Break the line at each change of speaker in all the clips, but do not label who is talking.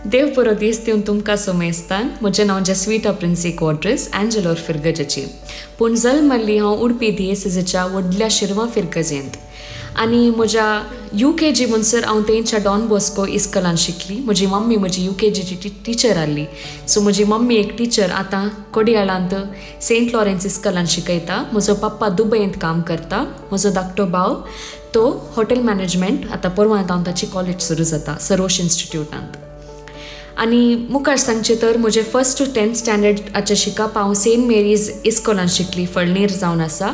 देव बरो दीस दिवन तुमकां सोमेस्तान. म्हजें नांव जेस्विटा प्रिन्सी क्वाड्रस, एंजलोर फिरगजेची. पूण जल्मल्ली हांव उडपी दियेसेजाच्या व्हडल्या शिरवां फिरगजेंत. आनी म्हज्या you K जी म्हणसर हांव तेंच्या डॉन बॉस्को इस्कलान शिकली. म्हजी मम्मी म्हजी you K जीची टिचर आहली. सो म्हजी मम्मी एक टिचर आतां कोडियाळांत सेंट लॉरेन्स इस्कलान शिकयता. म्हजो पप्पा दुबयंत काम करता. म्हजो धाकटो भाव तो हॉटेल मॅनेजमेंट आतां परवांत हांव ताची कॉलेज सुरू जाता सरोश इन्स्टिट्यूटांत. आनी मुखार सांगचें तर म्हजें फर्स्ट टू टेंथ स्टँडर्डाचें शिकप हांव सेंट मेरीज इस्कॉलान शिकली, फळनेर जावन आसा.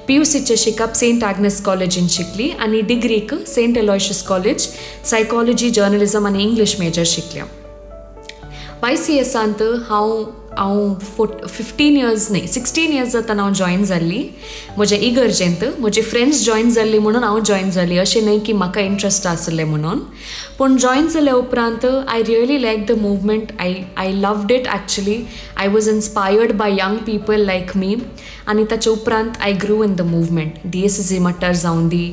पी यू सीचें शिकप सेंट आग्नेस कॉलेजीन शिकली आनी डिग्रीक Saint Aloysius college psychology, journalism आनी इंग्लीश मेजर शिकल्या. वाय सी एसांत हांव हांव 15 इयर्स न्हय 16 इयर्स जातना हांव जॉयन जाल्ली. म्हज्या इगर्जेंत म्हजी फ्रेंड्स जॉयन जाल्ली म्हणून हांव जॉयन जाली, अशें न्हय की म्हाका इंट्रस्ट आसलें म्हणून. पूण जॉयन जाल्या उपरांत I really like the movement. I loved it actually. I was inspired by young people like me. आनी ताच्या उपरांत I grew in the movement. DSC मट्टार जावं दी,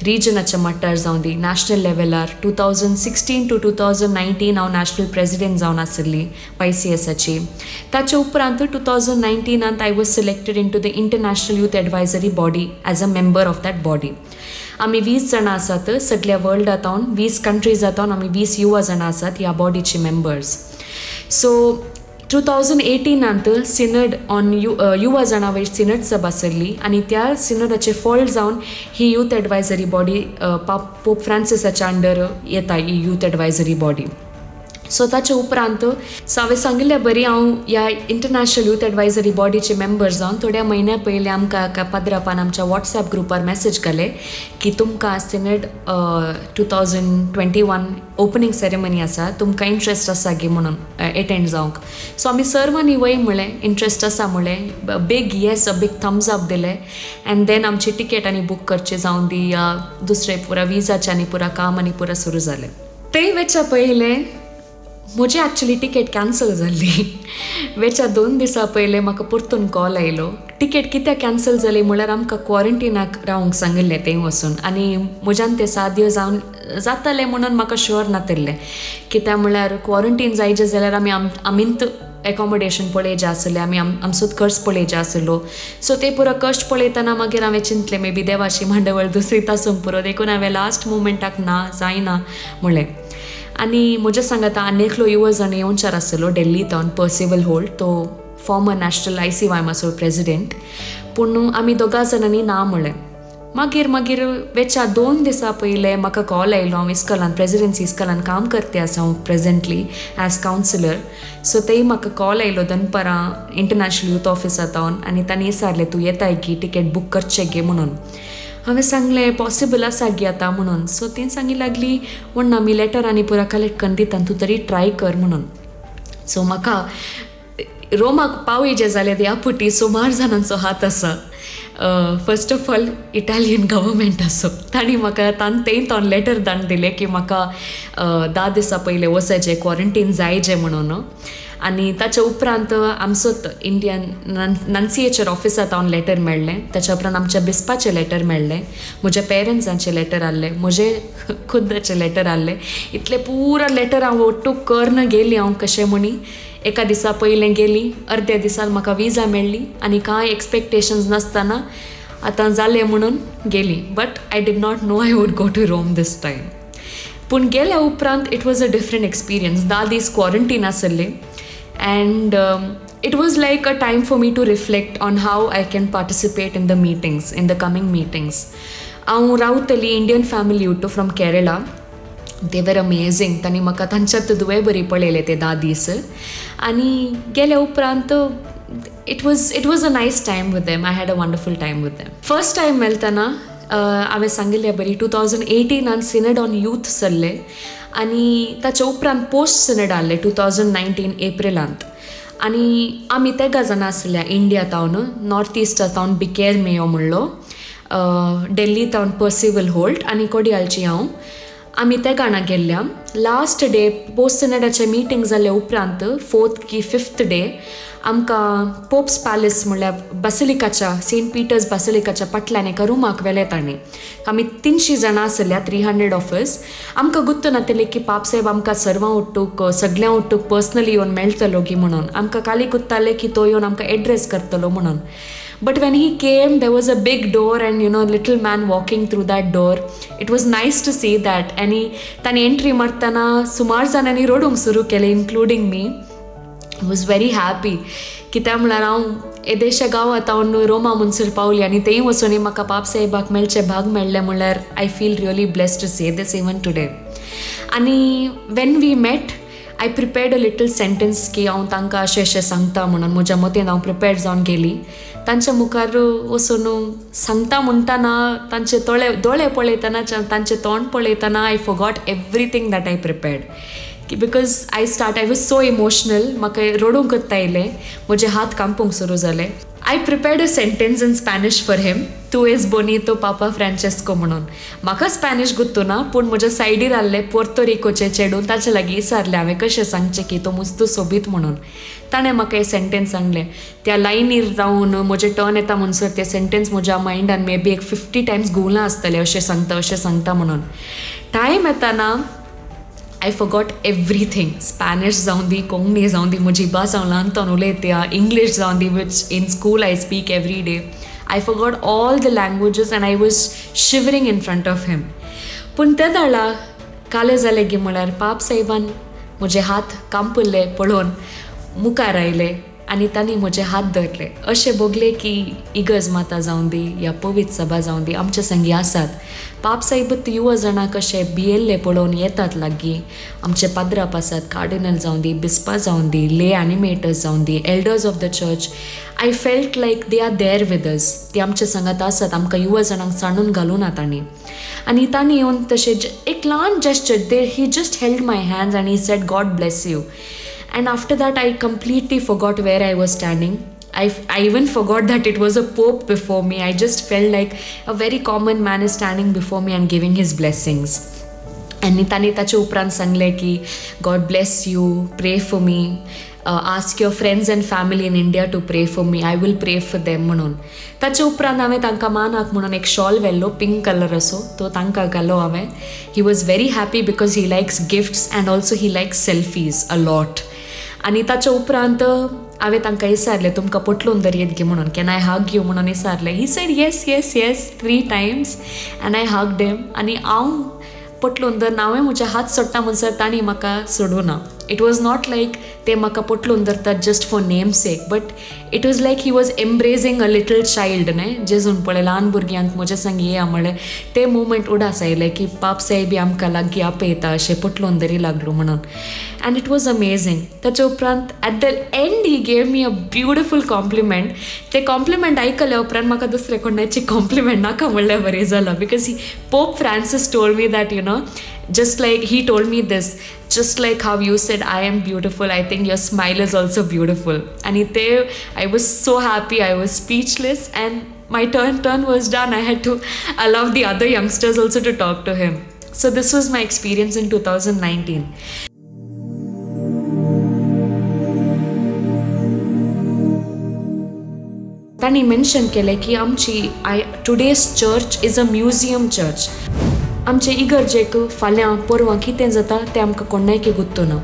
रिजनाच्या मट्टार जावं दी, नॅशनल लेवलार 2016 टू 2019 हांव नॅशनल प्रेजिडेंट जावन आसली वाय सी एसाची. ताच्या उपरांत 2019 I was selected into the international youth advisory body as a member of that body. आमी 20 जाणां आसात सगळ्या वर्ल्डांत, 20 कंट्रीजांत आमी 20 युवा जाणां आसात ह्या बॉडीचे मेंबर्स. सो 2018 सिनड ऑन युवा जाणां वयर सिनड सभा सरली आनी त्या सिनडाचें फळ जावन ही यूथ एडवायजरी बॉडी पोप फ्रांसिसाच्या अंडर येता ही यूथ एडवायजरी बॉडी. सो ताच्या उपरांत सो हांवें सांगिल्ल्या बरी हांव ह्या इंटरनॅशनल यूथ एडवायजरी बॉडीचे मेंबर जावन थोड्या म्हयन्या पयलीं आमकां एका पाद्रापान आमच्या वॉट्सएप ग्रुपार मॅसेज घाले की तुमकां सिनेड 2021 ओपनींग सेरेमनी आसा, तुमकां इंट्रस्ट आसा गे म्हणून एटेंड जावंक. सो आमी सर्वांनी वय म्हणलें, इंट्रस्ट आसा म्हणलें, big yes, a big thumbs up दिलें. एंड then आमची टिकेट आनी बूक करची जावन दी या दुसरें पुरा विजाचें आनी पुरा काम आनी पुरा सुरू जालें. थंय वचच्या पयलें म्हजी एक्चुली टिकेट कॅन्सल जाल्ली. वेच्या 2 दिसां पयलें म्हाका परतून कॉल आयलो. टिकेट कित्याक कॅन्सल जाली म्हळ्यार आमकां क्वॉरंटिनाक रावंक सांगिल्लें थंय वचून आनी म्हज्यान तें साध्य जावन जातालें म्हणून म्हाका शुअर नातिल्लें. कित्याक म्हळ्यार क्वॉरंटीन जायचें जाल्यार आमी आमींत एकोमोडेशन पळयचें आसलें, आमी आमचोच खर्च पळयचें आसलो. सो ते पुरो कश्ट पळयतना मागीर हांवें चिंतलें मे बी देवाची मांडवळ दुसरी तासूंक पुरो, देखून हांवें लास्ट मुमेंटाक ना जायना म्हणलें. आनी म्हज्या सांगाता आनी एकलो युवा जाण येवचार आसलो डेल्ली तावन, पर्सिवल होल्ट, तो फॉर्मर नॅशनल I C वायमाचो प्रेजिडेंट. पूण आमी दोगां जाणांनी ना म्हणलें. मागीर मागीर वेच्या 2 दिसां पयलें म्हाका कॉल आयलो. हांव इस्कॉलान प्रेजिडेन्सी इस्कॉलान काम करते आसा हांव प्रेजेंटली एज कावन्सिलर. सो थंय म्हाका कॉल आयलो दनपरां इंटरनॅशनल यूथ ऑफिसांत आनी तांणी विचारलें तूं येताय गी, टिकेट बूक करचें गे म्हणून. हांवें सांगलें पॉसिबल आसा गे आतां म्हणून. सो ती सांगी लागली म्हण आमी लेटर आनी पुरा कलेक्ट करून दिता, तूं तरी ट्राय कर म्हणून. सो म्हाका रोमाक पावयचें जाल्यार ह्या पुटी सुमार जाणांचो हात आसा. First of all Italian government आसो, तांणी म्हाका तें तो लेटर धाडून दिलें की म्हाका 10 दिसां पयलें वचायचें, क्वॉरंटीन जायचें म्हणून. आनी ताच्या उपरांत आमचोच इंडियन नन्सिएचर ऑफिसांत हांव लेटर मेळ्ळें. ताच्या उपरांत आमच्या बिस्पाचें लेटर मेळ्ळें, म्हज्या पेरंट्सांचें लेटर आहलें, म्हजें खुद्दाचें लेटर आहलें. इतलें पुरा लेटर हांव ಒಟ್ಟು करून गेली. हांव कशें म्हणी एका दिसा पयलें गेली, अर्द्या दिसान म्हाका विजा मेळ्ळी आनी कांय एक्सपेक्टेशन्स नासतना आतां जालें म्हणून गेली. But I did not know I would go to Rome this time. पूण गेल्या उपरांत it was a different experience. 10 दीस क्वॉरंटीन आसले and it was like a time for me to reflect on how I can participate in the meetings, in the coming meetings. हांव रावतली Indian family उठो from Kerala. They were amazing. तांणी म्हाका तांच्यात दुवे बरी पळयले ते 10 दीस. आनी गेल्या उपरांत it was a nice time with them. I had a wonderful time with them. First time मेळतना हांवें सांगिल्ल्या बरी 2018 सिनड ऑन यूथ सरले आनी ताच्या उपरांत पोस्ट सिनड आहले 2019 एप्रिलांत. आनी आमी तेगा जाणां आसल्या इंडिया तावन, नॉर्थ इस्टा तावन बिकेर मेयो म्हणलो, डेल्ली तावन पर्सिवल होल्ट आनी कोडियालची हांव. आमी त्या गाणां गेल्ल्या लास्ट डे पोस्ट सिनेडाचें मिटींग जाल्या उपरांत फोर्थ की फिफ्थ डे आमकां पोप्स पॅलेस म्हणल्यार बासिलिकाच्या सेंट पिटर्स बासिलिकाच्या फाटल्यान एका रुमाक व्हेले तांणी. आमी 300 जाणां आसल्या, 300 ऑफ अस. आमकां गुत्त नातलें की पापसाहेब आमकां सर्वां उट्टूक सगळ्यां उट्टूक पर्सनली येवन मेळटलो की म्हणून. आमकां काली गुत्ताले की तो येवन आमकां एड्रेस करतलो म्हणून. But when he came, there was a big door and, you know, little man walking through that door. It was nice to see that. आनी तांणी एंट्री मारतना सुमार जाणांनी रडूंक सुरू केलें, including me. I was very happy. कित्याक म्हळ्यार हांव येदेशा गांवांत हांव रोमा म्हणसर पावली आनी थंय वचून म्हाका पापसाहेबाक मेळचें भाग मेळ्ळें म्हणल्यार I feel really blessed to say this even today. आनी when we met, I prepared a little sentence की हांव तांकां अशें अशें सांगता म्हणून. म्हज्या मतीन हांव प्रिपेर्ड जावन गेली. तांच्या मुखार वचून सांगता म्हणटना तांचे दोळे पळयतना तांचें तोंड पळयतना I forgot everything that I prepared की because I was so emotional. म्हाका रडूंक येता आयलें, म्हजे हात कांपूंक सुरू जाले. I prepared a sentence in Spanish for him, "Tú es bonito, Papa Francesco" म्हणून. म्हाका स्पॅनिश गुत्तू ना, पूण म्हज्या सायडीर आहले पोर्तोरिकोचे चेडूं, ताचे लागीं विचारलें हांवें कशें सांगचें की तो मुस्तू सोबीत म्हणून. ताणें म्हाका हें सेंटेन्स सांगलें. त्या लायनीर रावन म्हजें टर्न येता म्हणसर तें सेंटेन्स म्हज्या मायंडान मे बी एक 50 टायम्स घुंवलां आसतलें, अशें सांगता अशें सांगता म्हणून. टायम येताना I forgot everything. Spanish जावं दी, कोंकणी जावं दी, म्हजी भास हांव ल्हानपण उलयता, इंग्लीश जावं दी, which in school I speak every day. I forgot all the languages and I was shivering in front of him. पूण ते दाळा काले जाले गी म्हळ्यार पाप साहेबान म्हजे हात कांपुल्ले पळोवन मुखार आयले आनी तांणी म्हजे हात धरले. अशें भोगलें की इगर्ज माता जावं दी या पवित्र सभा जावं दी, आमचे संगी आसात. पाप साहेब युवा जाणां कशे भियेल्ले पळोवन येतात लागीं. आमचे पाद्राप आसात, कार्डिनल जावं दी, बिस्पा जावं दी, ले एनिमेटर्स जावं दी, elders of the church. I felt like they are there with us. ती आमचे सांगात आसात, आमकां युवा जाणांक सांडून घालूना तांणी. आनी तांणी येवन तशें एक ल्हान gesture, they he just held my hands आनी he said, "God bless you." And after that, I completely forgot where I was standing. I even forgot that it was a pope before me. I just felt like a very common man is standing before me and giving his blessings. आनी तांणी ताचे उपरांत सांगलें की "God bless you, pray for me, ask your friends and family in India to pray for me, I will pray for them" म्हणून. ताचे उपरांत हांवें तांकां मानाक म्हणून एक शॉल व्हेल्लो, पिंक कलर असो, तो तांकां घालो हांवें. He was very happy because he likes gifts and also he likes selfies a lot. आनी ताच्या उपरांत हांवें तांकां विचारलें, तुमकां पोटलून दरयेत गे म्हणून, "Can I hug you?" म्हणून विचारलें. He said, Yes," three times and I hug them. आनी हांव पोटलून धरून हांवें म्हजे हात सोडटा म्हणसर तांणी म्हाका सोडूना. It was not like ते म्हाका पोटलून धरतात just for name sake, but it was like he was embracing a little child न्हय. जेजून पळय ल्हान भुरग्यांक म्हज्या संग येया म्हळें, ते मुमेंट उडास आयले की पाप साहेबी आमकां लागीं आपयता, अशें पोटलून धरी लागलो म्हणून. And it was amazing. ताच्या उपरांत at the end he gave me a beautiful compliment. ते कॉम्प्लिमेंट आयकल्या उपरांत म्हाका दुसरे कोणाची कॉम्प्लिमेंट नाका म्हणल्यार बरें जालां, because he Pope Francis told me that, just like he told me this, "Just like how you said I am beautiful, I think your smile is also beautiful." And I was so happy, I was speechless, and my turn was done. I had to allow the other youngsters also to talk to him. So this was my experience in 2019. तांणी mention केलें की आमची I today's church is a museum church. आमचे इगर्जेक फाल्यां परवां कितें जाता तें आमकां कोणायकी गुत्तो ना.